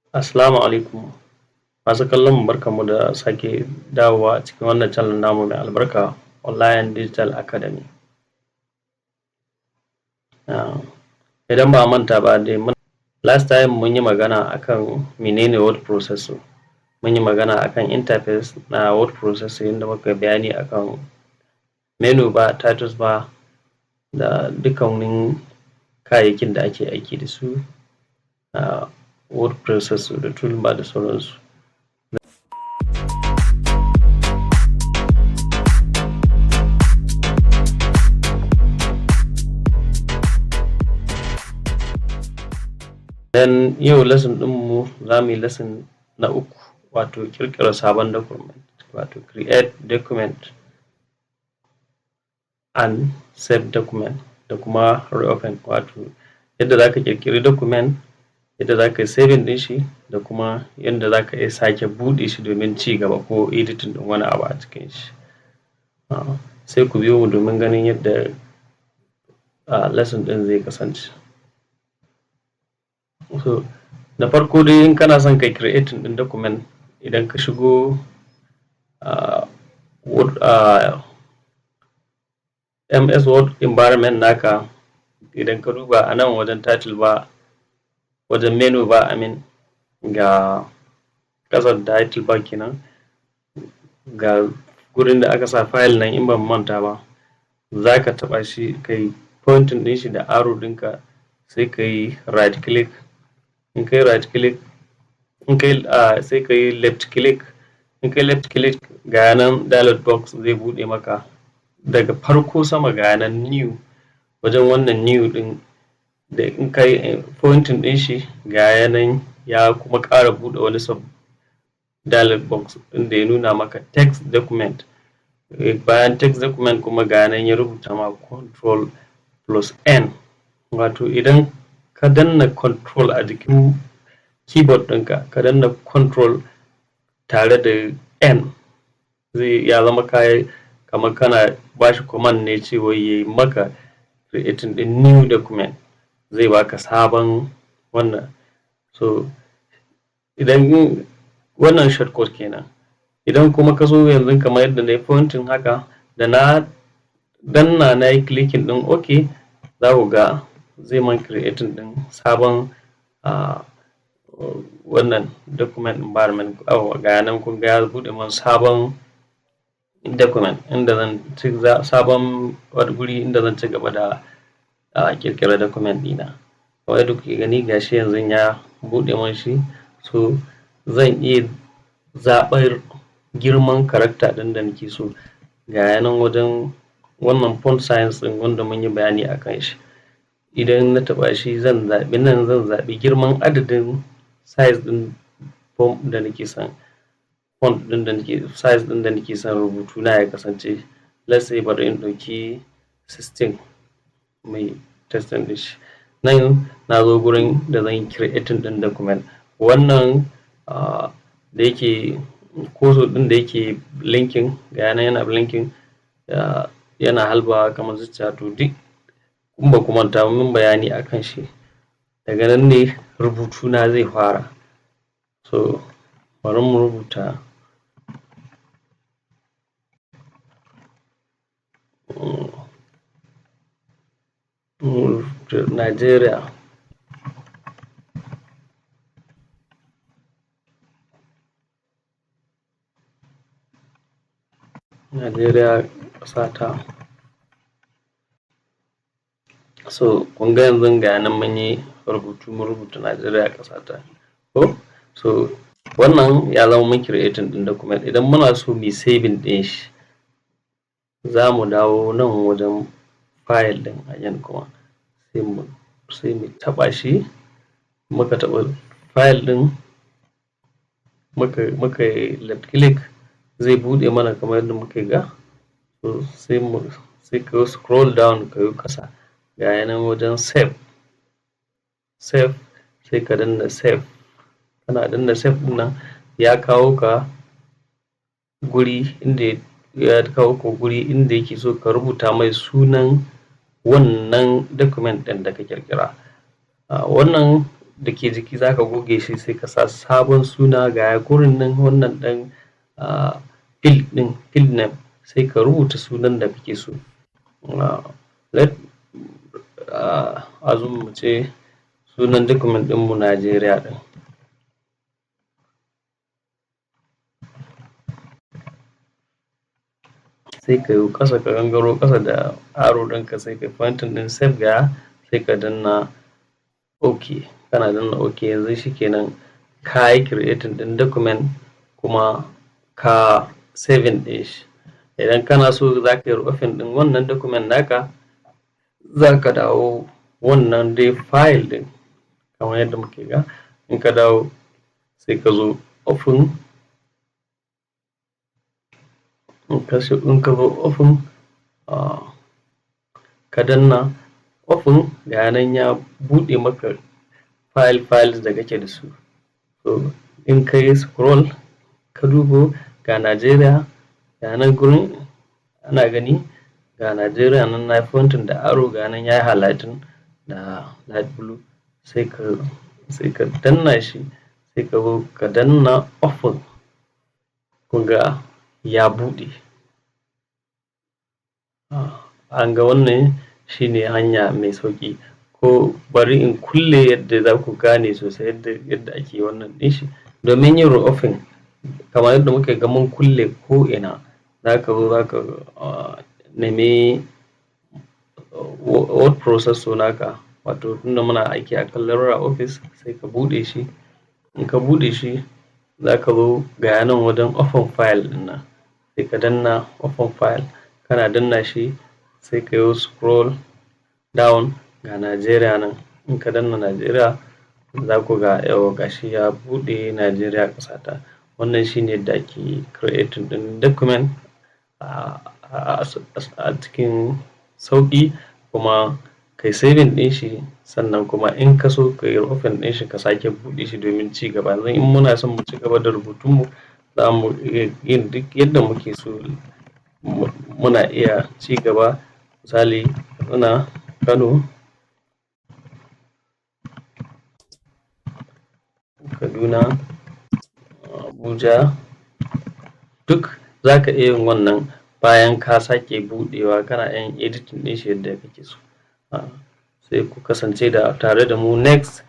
Assalamu alaikum masu kallon mu, barkanmu da sake dawowa a cikin wannan channel namu mai albarka, Online Digital Academy. Idan ba a manta ba dai, last time mun yi magana akan menene word processor, mun yi magana akan interface na word processor, inda muka yi bayani akan menu bar, status bar da dukkanin kayayyakin da ake aiki da su a word processor, da toolbar da sauransu. Then yau lesson ɗinmu, za mu yi lesson na uku, wato ƙirƙira sabon document, wato create document and save document da kuma reopen, wato yadda za ka ƙirƙiri document, yadda za ka yi saving ɗin shi, da kuma yadda za ka iya sake buɗe shi domin cigaba ko editing ɗin wani abu a cikin shi. Sai ku biyo mu domin ganin yadda lesson ɗin zai kasance. So da farko dai, in kana son kai creating ɗin document, idan ka shigo word, MS Word environment naka, idan ka duba a nan wajen title bar, wajen menu bar, I mean, ga ƙasan title bar kenan, ga gurin da aka sa file nan, in ban manta ba, za ka taɓa shi, kai pointing ɗin shi da arrow ɗinka, sai ka yi right click. In ka yi right click, in ka yi sai ka yi left click. In ka yi left click, ga nan dialog box zai buɗe maka. Daga farko sama ga nan new, wajen wannan new ɗin da in ka yi pointing ɗin shi, ga nan ya kuma ƙara buɗe wani sub dialog box inda ya nuna maka text document. Bayan text document kuma, ga nan ya rubuta ma control plus N, wato idan ka danna control a jikin keyboard ɗinka, ka danna control tare da N, zai ya zama kayi kamar kana bashi command ne cewa yayi maka creating ɗin new document, zai baka sabon wannan. So idan wannan shortcut kenan. Idan kuma ka zo yanzu kamar yadda nayi pointing haka, da na danna, nayi clicking ɗin OK, za ku ga zai man creating ɗin sabon wannan document environment. Yawwa, ga nan kun ga ya buɗe man sabon document inda zan ci sabon wani guri inda zan ci gaba da ƙirƙirar document ɗina. Kamar yadda kuke gani, ga shi yanzu ya buɗe man shi. So zan iya zaɓar girman character ɗin da nake so. Ga nan wajen wannan font size ɗin wanda mun yi bayani a kan shi, idan na taɓa shi, zan zaɓi nan, zan zaɓi girman adadin size ɗin font da nake son, font ɗin da nake, size ɗin da nake son rubutuna ya kasance. Let's say bari in ɗauki 16 muyi testing ɗin shi. Nan na zo gurin da zan yi creating ɗin document. Wannan da yake cursor ɗin da yake blinking, ga nan yana blinking, yana halbawa kamar zuciya. To duk in baku manta ba, mun bayani akan shi, daga nan ne rubutuna zai fara. So bari mu rubuta Nigeria. Najeriya ƙasata. So kun ga yanzu ga nan mun yi rubutu, mun rubuta Najeriya ƙasata ko. So wannan ya zama mun creating ɗin document. Idan muna so muyi saving ɗin shi, za mu dawo nan wajen file ɗin again kuma, sai mu taɓa shi. Muka taɓa file ɗin, muka yi left click, zai buɗe mana kamar yadda muke ga. So sai ka scroll down, ka yo ƙasa, ga nan wajen save, save, sai ka danna save. Kana danna save ɗin nan, ya kawo ka guri inda ya kawo ka guri inda yake so ka rubuta mai sunan wannan document ɗin da ka ƙirƙira. Wannan da ke jiki za ka goge shi, sai ka sa sabon suna. Ga gurin nan, wannan ɗan field ɗin, field name, sai ka rubuta sunan da kake so. Let assume mu ce sunan document ɗinmu Najeriya ɗin. Sai ka yo ƙasa, ka gangaro ƙasa da arrow ɗinka, sai kai pointing ɗin save. Ga, sai ka danna OK. Kana danna OK yanzu, shikenan, ka yi creating ɗin document kuma ka saving ɗin shi. Idan kana so za ka yi open ɗin wannan document naka, za ka dawo wannan dai file ɗin kamar yadda muke ga. In ka dawo, sai ka zo open. In ka zo open, ka danna open, ga nan ya buɗe maka files da kake da su. So in ka yi scroll ka dubo, ga Najeriya, ga nan gurin ana gani, ga Najeriya nan na yi pointing da arrow, ga nan ya yi highlighting da light blue. Sai ka danna shi, sai ka zo ka danna open. Kun ga ya buɗe. An ga wannan shi ne hanya mai sauƙi. Ko bari in kulle yadda za ku gane sosai yadda ake wannan ɗin shi. Domin yin reopen, kamar yadda muka ga mun kulle ko'ina, za ka zo za ka nemi word processor naka, wato tunda muna aiki akan LibreOffice, sai ka buɗe shi. In ka buɗe shi, za ka zo ga nan wajen open file ɗin nan, sai ka danna open file. Kana danna shi, sai ka yo scroll down, ga Najeriya nan. In ka danna Najeriya, za ku ga yawwa, ga shi ya buɗe Najeriya ƙasata. Wannan shi ne yadda ake creating ɗin document a cikin sauƙi, kuma kai saving ɗin shi, sannan kuma in ka so ka yi open ɗin shi, ka sake buɗe shi domin cigaba. Yanzu in muna son mu cigaba da rubutun mu, za mu iya yin duk yadda muke so, muna iya cigaba. Misali, Katsina, Kano, Kaduna, Abuja, duk za ka iya yin wannan. Bayan ka sake buɗewa, kana iya yin editing ɗin shi yadda kake so. Sai ku kasance da tare da mu next.